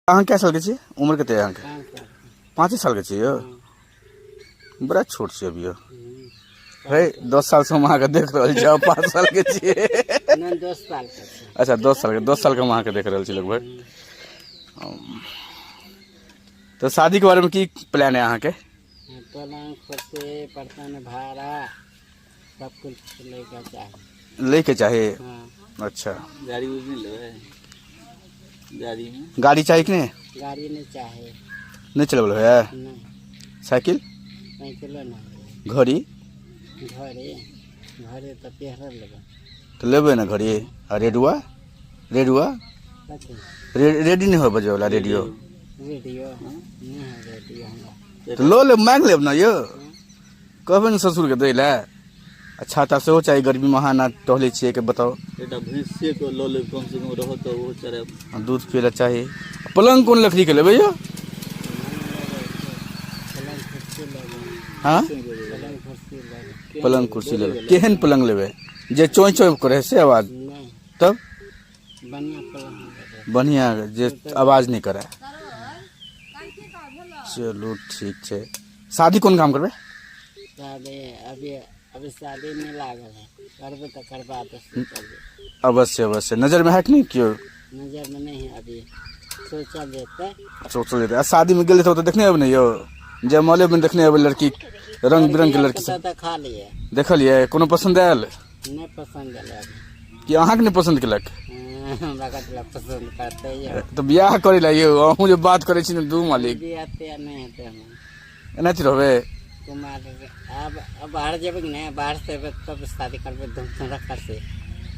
अहाँ कए सालके छियै? उम्र कते अहाँके? 5 साल। 5 सालके छियै यौ? बड़ा छोट छियै अभी यौ। हे, 10 सालसँ हम अहाँके देख रहल छी, अहाँ 5 सालके छियै। नहि, 10 सालके छै। अच्छा, 10 सालके, 10 सालके हम अहाँके देख रहल छी लगभग। तऽ शादीके बारेमे की प्लान है अहाँके? पलंग, कुर्सी, बर्तन भाड़ा, सब कुछ लेके चाही। लैके चाही? हाँ। अच्छा। गाड़ी उड़ी नहि लेबै गाड़ीमे? गाड़ी चाही कि नहि? गाड़ी नहीं चाहे। नहि चलबल है? नहीं। साइकिल? साइकिलो नहीं। घड़ी? घरे, घरे तऽ पेहरल लेबै। तऽ लेबै ने घड़ी। आ रेडुआ, रेडुआ? कथी? रेडी नहि होइ बजैवला रेडियो। रेडियो नहीं है, रेडियो हमरा। तऽ लऽ लेब, माँगि लेब ने यौ, कहबै ने ससुरके दै लए। आ छाता सेहो चाही, गर्मीमे अहाँ एना टहलै छियै के बताउ। एकटा भैंसे के लऽ लेब, कम से कम रहत तऽ ओहो चरायब। आ दूध पियै लए चाही। पलङ्ग कोन लकड़ीके लेबै यौ? पलंग कुर्सी लेबै। हँ? पलंग कुर्सी लेबै। पलङ्ग कुर्सी लेबै। केहन पलङ्ग लेबै? जे चोय चोय करे से आवाज? नहीं। तब? बढ़िया पलंग लेबै। बढ़िया, जे आवाज नहि करे। चलू, ठीक छै। शादी कोन काम करबै? शादी अभी, अभी शादी नहीं लागल है। करबै तऽ करबा दे, सोचल जेतै। अवश्य, अवश्य। नजरमे है कि नहि केओ? नजर में नहीं है अभी, सोचल जेतै। सोचल जेतै। आ शादीमे गेल तऽ देखने हेबै ने यौ, जयमालेमे देखने हेबै लड़की, रंग बिरंगके लड़की सब। तऽ देखा लिए। देखलियै, कोनो पसन्द आयल? नहीं पसंद एलै अभी। कि अहाँके नहि पसन्द केलक? हमरा कथी पसंद करते यौ? तऽ बियाह करै लए यौ, अहूँ जे बात करै छी ने दू मालिक। बियाह तियाह नहीं हेतै हमरा। एनाहिते रहबै? कुमार। आब अब बाहर जेबै कि नहि, बाहर से एबै तब शादी करबै, धूम धड़ाका से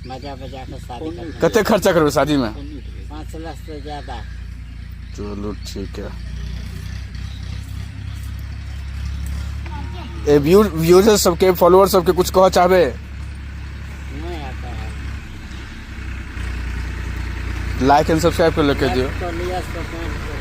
बजा बजा के शादी करबै। कते खर्चा करबै शादीमे? 5 लाख से ज्यादा। चलू, ठीक है। ए व्यू व्यूजर सबके, फॉलोअर सबके कुछ कहऽ चाहबै? नहीं आता है। लाइक एंड सब्सक्राइब कर लेके दियौ। तो लिया सपोर्ट।